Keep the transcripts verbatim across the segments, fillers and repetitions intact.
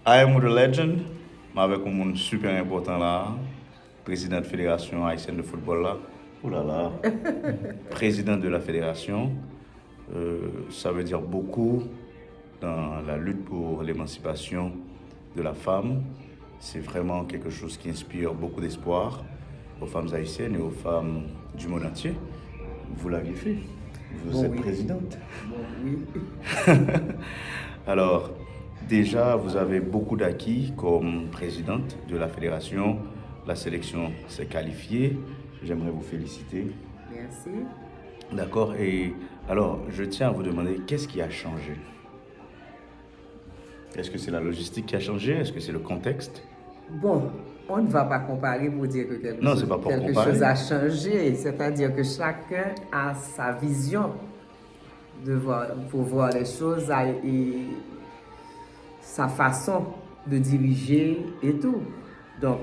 I am with a legend, m avèk yon moun super enpòtan la, président Fédération Haïtienne de Football la. Oulala. Président de la fédération, euh, ça veut dire beaucoup dans la lutte pour l'émancipation de la femme. C'est vraiment quelque chose qui inspire beaucoup d'espoir aux femmes haïtiennes et aux femmes du monde entier. Vous l'aviez fait. Vous êtes présidente. Bon, oui. Alors, déjà, vous avez beaucoup d'acquis comme présidente de la fédération. La sélection s'est qualifiée. J'aimerais vous féliciter. Merci. D'accord. Et alors, je tiens à vous demander, qu'est-ce qui a changé? Est-ce que c'est la logistique qui a changé? Est-ce que c'est le contexte? Bon, on ne va pas comparer pour dire que quelque chose, quelque chose a changé. C'est-à-dire que chacun a sa vision de voir, pour voir les choses a- et sa façon de diriger et tout. Donc,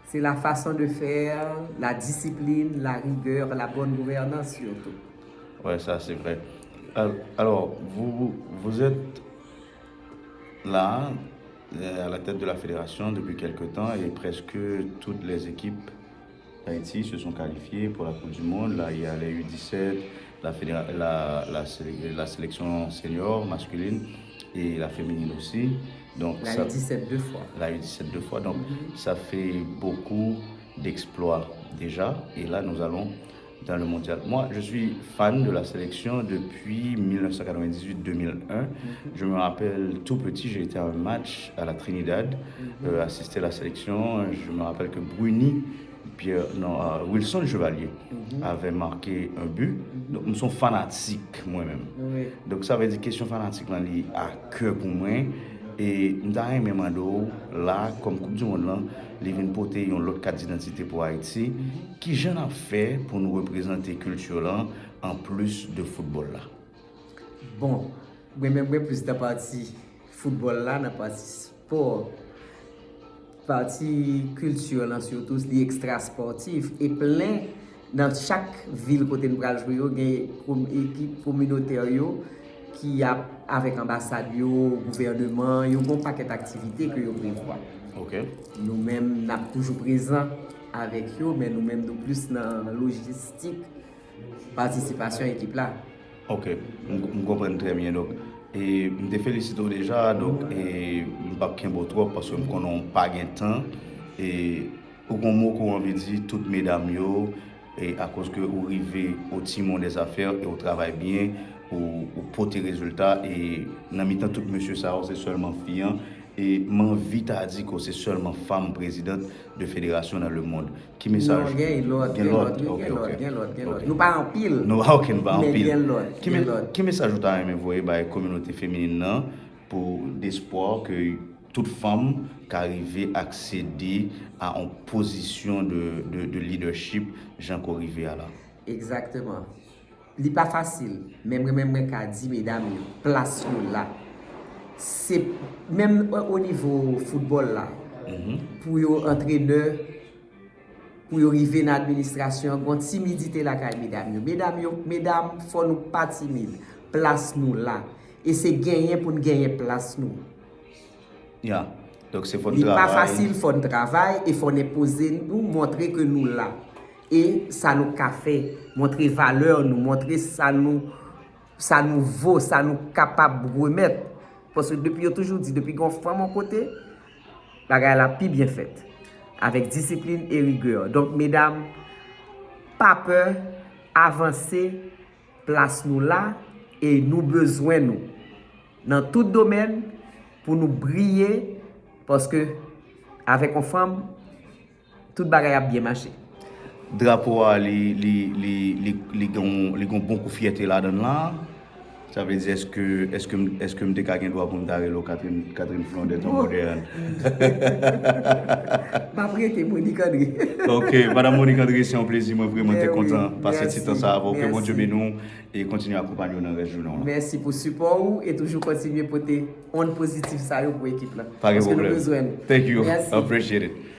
c'est la façon de faire, la discipline, la rigueur, la bonne gouvernance surtout. Ouais, ça c'est vrai. Al- Alors, vous, vous êtes là, euh, à la tête de la fédération depuis quelque temps et presque toutes les équipes d'Haïti se sont qualifiées pour la Coupe du Monde. Là, il y a les U dix-sept, la, fédéra- la, la, sé- la sélection senior masculine et la féminine aussi. Donc, la U dix-sept deux fois. La U dix-sept deux fois. Donc, ça fait beaucoup d'exploits déjà. Et là, nous allons dans le mondial. Moi, je suis fan de la sélection depuis mille neuf cent quatre-vingt-dix-huit deux mille un. Je me rappelle tout petit, j'ai été à un match à la Trinidad, euh, assister à la sélection. Je me rappelle que Bruni Pierre, non, euh, Wilson Chevalier avait marqué un but. Donk, m se yon fanatik, mwen menm. Donk, sa vle di kesyon fanatik lan, li a kè pou mwen. E m ta renmen mande w, la, kòm Koup di Mond lan, li vin pote yon lòt kat didantite pou Ayiti. Kijan n ap fè pou nou reprezante kilti lan, an plis de foutbòl la? Bon, mwen menm, mwen plis nan pati foutbòl la, nan pati spò. Pati kilti lan, sitou, li ekstra spòtif. E plen, nan chak vil kote n pral jwe yo, gen kom- ekip kominotè yo ki ap, avèk anbasad yo, gouvèneman, yon bon pakèt aktivite ke yo prevwa. Ok. Nou menm, n ap toujou prezan avèk yo, men nou menm, nou plis nan lojistik patisipasyon ekip la. Ok, m, m konprann trè byen. Donk, e, m te felisite w deja, donk, e, m p ap kenbe w twòp paske m konnen w pa gen tan. E, ou gon mo ke w anvi di tout medam yo, e, akoz ke ou rive au timon des affaires e ou travay byen, ou, ou pote rezilta, e nan mitan tout mesye sa yo, se sèlman fi an, e m anvi ta di ke w se sèlman fanm prezidant de fédération dans le monde. Ki mesaj? Non, gen lòt, gen lòt, gen lòt, gen lòt, gen lòt. Nou pa anpil, nou pa, ok, nou pa anpil, men gen lòt, gen lòt. Ki mesaj ou ta renmen voye bay kominote feminin nan pou despwa ke tout fanm ka rive aksede a yon pozisyon de, de, de leadership jan ke w rive a la? Egzakteman. Li pa fasil, men mwen menm mwen ka di medam yo, plas yo la. Se menm o nivo foutbòl la, pou yo antrenè, pou yo rive nan administrasyon an, gon timidite lakay medam yo. Medam yo, medam, fò nou pa timid. Plas nou la. E se genyen pou n genyen plas nou. Ya. Donk se fò n travay. Li pa fasil, fò n travay e fò n enpoze nou, montre ke nou la. E sa nou ka fè, montre valè nou, montre sa nou, sa nou vo, sa nou kapab remèt. Paske depi yo toujou di, depi gen yon fanm yon kote, bagay la pi byen fèt. Avèk disiplin e rigè. Donk, medam, pa pè, avanse, plas nou la e nou bezwen nou nan tout domèn pou nou briye, paske avèk yon fanm, tout bagay ap byen mache. Drapo a, li, li, li, li, li gon, li gon bon kou fyète ladan l la. Sa vle di, èske, èske, èske m te ka gen dwa pou m ta rele w Catherine, Catherine Flondèt an modèn? M ap rete Monique André. Ok, Madam Monique André, se yon plezi, mwen vrèman te kontan pase ti tan sa avè w. Ke Bondye beni w e kontinye akonpanye w nan rès jounen w lan. Mèsi pou sipò ou e toujou kontinye pote onn pozitif sa yo pou ekip la. Pa gen pwoblèm. Paske nou bezwen l. Thank you. Mèsi. Appreciate it.